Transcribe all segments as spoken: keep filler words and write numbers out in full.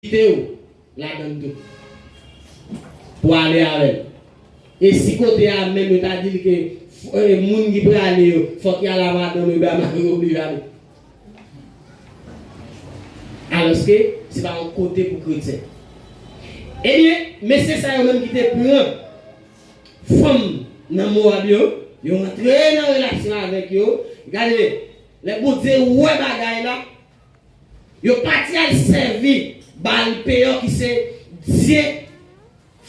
Kite w ladan l tou. Pou ale avè l. E si kote a menm yo ta di l ke, eh, moun ki prale yo, fòk y al a madanm yo, ebyen mari yo oblije ale. Alòske, se pa yon kote pou kretyen. Ebyen, mesye sa yo menm ki te pran fanm nan Mowab yo, yo rantre nan relasyon avèk yo. Gade, lè Bondye wè bagay la, yo pati al sèvi Baal Peò ki se dye,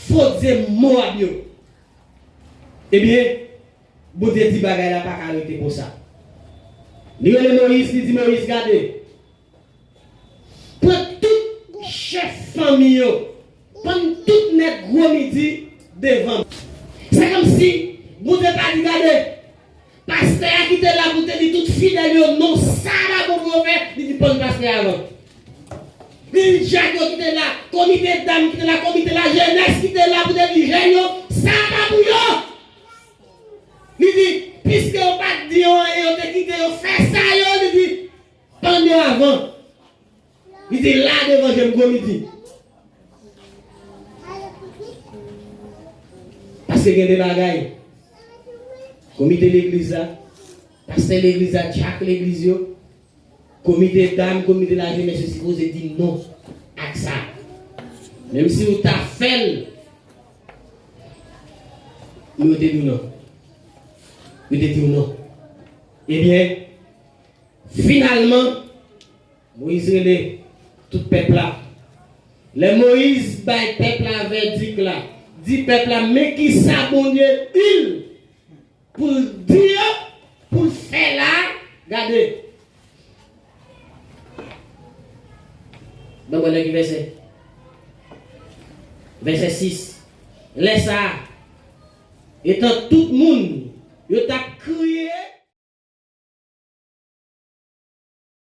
fo dye Mowab yo. Ebyen, Bondye di bagay la pa ka rete konsa. Li rele Moyiz, li di Moyiz, gade, pran tout chèf fanmi yo, pann tout nèg gwo midi devan m. Se kòmsi Bondye ta di, gade, pastè a ki te la pou te di tout fidèl yo non, sa pa bon pou yo fè, li di pann pastè a avan. Li di dyak yo ki te la, komite dam ki te la, komite lajenès ki te la pou te di jèn yo, sa pa pou yo. Li di, piske yo pa t di yo anyen, yo te kite yo fè sa yo, li di, pann yo avan. Li di, la devan je m gwo midi. Paske gen de bagay. Komite legliz la, pastè legliz la, dyak legliz yo, komite dam, komite lajenès yo sipoze di non ak sa. Menm si ou ta fè l, men yo te di w non. Yo te di w non. Ebyen, finalman, Moyiz rele tout pèp la. Lè Moyiz bay pèp la vèdik la, di pèp la, men kisa Bondye di l pou l di yo, pou l fè la, gade. Ban mwen nan ki vèsè? Vèsè sis. Lè sa a, etan tout moun yo t ap kriye,